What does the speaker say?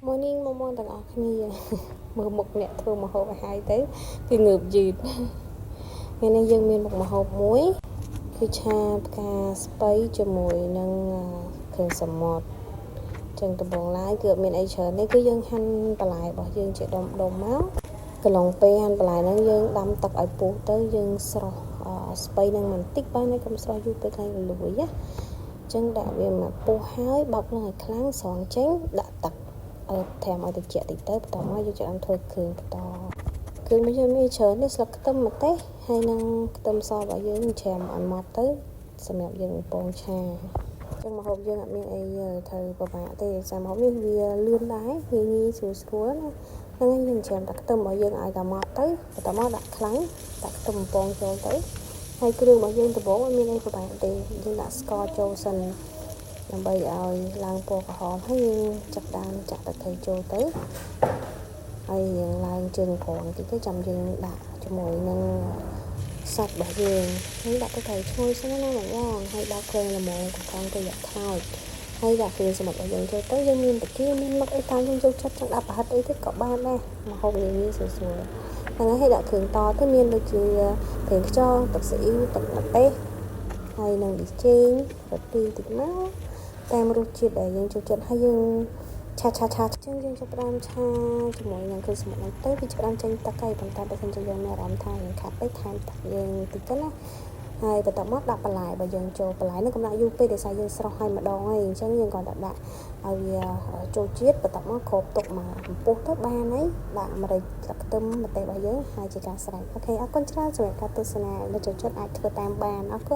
Morning មកមកទាំងអស់គ្នា មើលមុខអ្នកធ្វើម្ហូបឲ្យហើយទៅគឺងើបយឺតថ្ងៃនេះយើងមានមុខម្ហូបមួយគឺឆាផ្កាស្ពៃជាមួយនឹងគ្រឿងសមុទ្រចឹងដំបូងឡើយគឺអត់មានអីច្រើនទេគឺយើងហាន់បន្លែរបស់យើងជាដុំដុំមកកន្លងពេលហាន់បន្លែហ្នឹងយើងដាំទឹកឲ្យពុះទៅយើងស្រុះស្ពៃនឹងបន្តិចបានហើយកុំស្រុះយូរពេកខ្លាចរលួយណាចឹងដាក់វាមកពុះហើយបោកនឹងឲ្យខ្លាំងស្រង់ចេញដាក់ទឹកអឺត្រាំឲ្យត្រជាក់តិចទៅបន្ទាប់មកយើងចាប់ធ្វើគ្រឿងបន្តគ្រឿងនេះយើងមានច្រើននេះស្លឹកខ្ទឹមម្ទេសហើយនឹងខ្ទឹមសរបស់យើងច្រាមឲ្យម៉ត់ទៅសម្រាប់យើងពងឆាចឹងម្ហូបយើងអត់មានអីត្រូវពិបាកទេសារម្ហូបនេះវាលឿនដែរងាយងាយស្រួលស្រួលណាហ្នឹងហើយយើងច្រាមតែខ្ទឹមរបស់យើងឲ្យតែម៉ត់ទៅបន្ទាប់មកដាក់ខ្លាញ់ដាក់ខ្ទឹមពងចូលទៅហើយគ្រឿងរបស់យើងដំបូងអត់មានអីពិបាកទេយើងដាក់ស្ករចូលសិនដើម្បីឲ្យឡើងពណ៌ក្រហមហើយយើងចាប់ដើមចាក់ទឹកត្រីចូលទៅហើយយើងឡើងជើងក្រងតិចទៅចាំយើងដាក់ជាមួយនឹងសាច់របស់យើងហើយដាក់ទឹកត្រីឈ្ងុយសិនណាបងបងហើយដល់គ្រឿងល្មមកកងទៅយកខ្លោចហើយដាក់គ្រឿងសមុទ្ររបស់យើងចូលទៅយើងមានតាគៀមានមឹកអីតាមយើងចូលចិត្តចង់ដាក់ប្រហិតអីទៀតក៏បានដែរម្ហូបងាយងាយស្រួលស្រួលហ្នឹងហើយដាក់គ្រឿងតទៅមានដូចជាប្រេងខ្យងទឹកស៊ីអ៊ីវទឹកម្ទេសហើយនឹងប៊ីចេងរទីតិចមកតាមរសជាតិដែលយើងចូលចិត្តហើយយើងឆាឆាឆាចឹងយើងចាប់ផ្ដើមឆាជាមួយនឹងគ្រឿងសមុទ្រហ្នឹងទៅវាចាប់ផ្ដើមចេញទឹកហើយប៉ុន្តែបើសិនជាយើងមានអារម្មណ៍ថាយើងខាត់ពេកថែមទឹកយើងតិចទៅណាហើយបន្ទាប់មកដាក់បន្លែបើយើងចូលបន្លែហ្នឹងកុំដាក់យូរពេកដោយសារយើងស្រុះហើយម្ដងហើយអញ្ចឹងយើងគ្រាន់តែដាក់ឲ្យវាចូលជាតិបន្ទាប់មកគ្របទុកមកកំពុះទៅបានហើយដាក់ម្រេចស្លឹកខ្ទឹមម្ទេសរបស់យើងហើយជាការស្រេច OK អរគុណច្រើនសម្រាប់ការទស្សនាបើចូលចិត្តអាចធ្វើតាមបានអរគុណ។